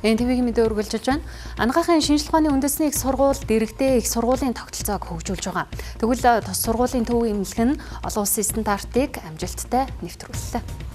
НТВ-ийн мэдээ үргэлжилж байна. Анагаахын шинжлэх ухааны үндэсний их сургууль дэргэдээ их сургуулийн тогтолцоог хөгжүүлж байгаа. Тэгвэл тус сургуулийн төв эмнэлэг нь олон улсын стандартыг амжилттай нэвтрүүллээ.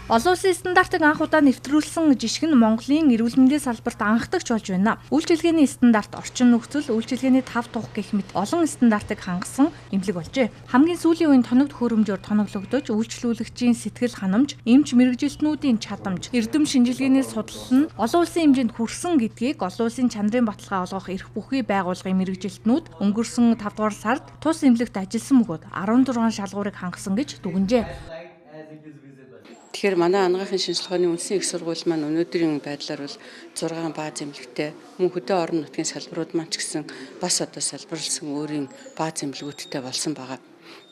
Олон улсын стандартыг анх удаа нэвтрүүлсэн жишг нь Монголын эрүүл мэндийн салбарт анхдагч болж байна. Үйлчилгээний стандарт, орчин нөхцөл, үйлчилгээний тав тух гэх мэт олон стандартыг хангасан эмнэлэг болжээ. Хамгийн сүүлийн үеийн тоног төхөөрөмжөөр тоноглогдож, үйлчлүүлэгчийн сэтгэл ханамж, эмч мэргэжилтнүүдийн чадамж, эрдэм шинжилгээний судлал нь олон улсын хэмжээнд хүрсэн гэдгийг олон улсын чанарын баталгаа олгох эрх бүхий байгууллагын мэргэжилтнүүд өнгөрсөн 5 дугаар сард тус эмнэлэгт ажилласан бөгөөд 16 шалгуурыг хангасан гэж дүгнжээ. Тэгэхээр манай анагаахын шинжлэх ухааны үндэсний их сургууль маань өнөөдрийн байдлаар бол 6 бааз эмнэлэгтэй, мөн хөдөө орон нутгийн салбарууд маань ч гэсэн бас одоо салбарласан өөрийн бааз эмнэлгүүдтэй болсон байгаа.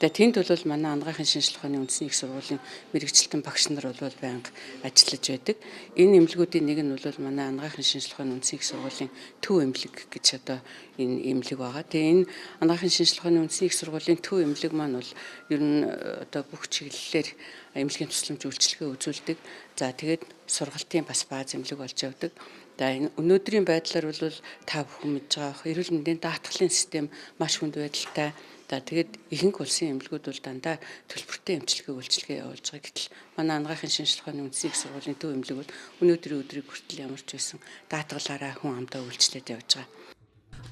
Тэгээ тэнд бол манай анагаахын шинжлэх ухааны үндэсний их сургуулийн мэргэжилтэн багш нар бол байнга ажиллаж байдаг. Энэ эмнэлгүүдийн нэг нь бол манай анагаахын шинжлэх ухааны үндэсний их сургуулийн төв эмнэлэг гэж одоо энэ эмнэлэг байгаа. Тэгээ энэ анагаахын шинжлэх ухааны үндэсний их сургуулийн төв эмнэлэг маань бол ер нь одоо бүх чиглэлээр эмнэлгийн тусламж үйлчилгээ үзүүлдэг. За, тэгээд сургалтын бас бааз эмнэлэг болж явдаг. За, энэ өнөөдрийн байдлаар бол та бүхэн мэдж байгаа эрүүл мэндийн даатгалын систем маш хүнд байдалтай. За, тэгээд ихэнх улсын эмнэлгүүд бол дандаа төлбөртэй эмчилгээ, үйлчилгээ явуулж байгаа. Гэтэл манай анагаахын шинжлэх ухааны үндэсний их сургуулийн төв эмнэлэг бол өнөөдрийн өдрийг хүртэл ямар ч байсан даатгалаараа хүн амдаа үйлчлээд явж байгаа.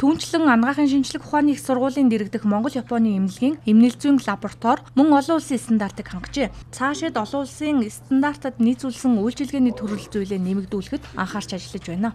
Түүнчлэн анагаахын шинжлэх ухааны их сургуулийн дэргэдэх Монгол-Японы эмнэлгийн эмнэлэг зүйн лаборатори мөн олон улсын стандартыг хангажээ. Цаашид олон улсын стандартад нийцүүлсэн үйлчилгээний төрөл зүйлээ нэмэгдүүлэхэд анхаарч ажиллаж байна.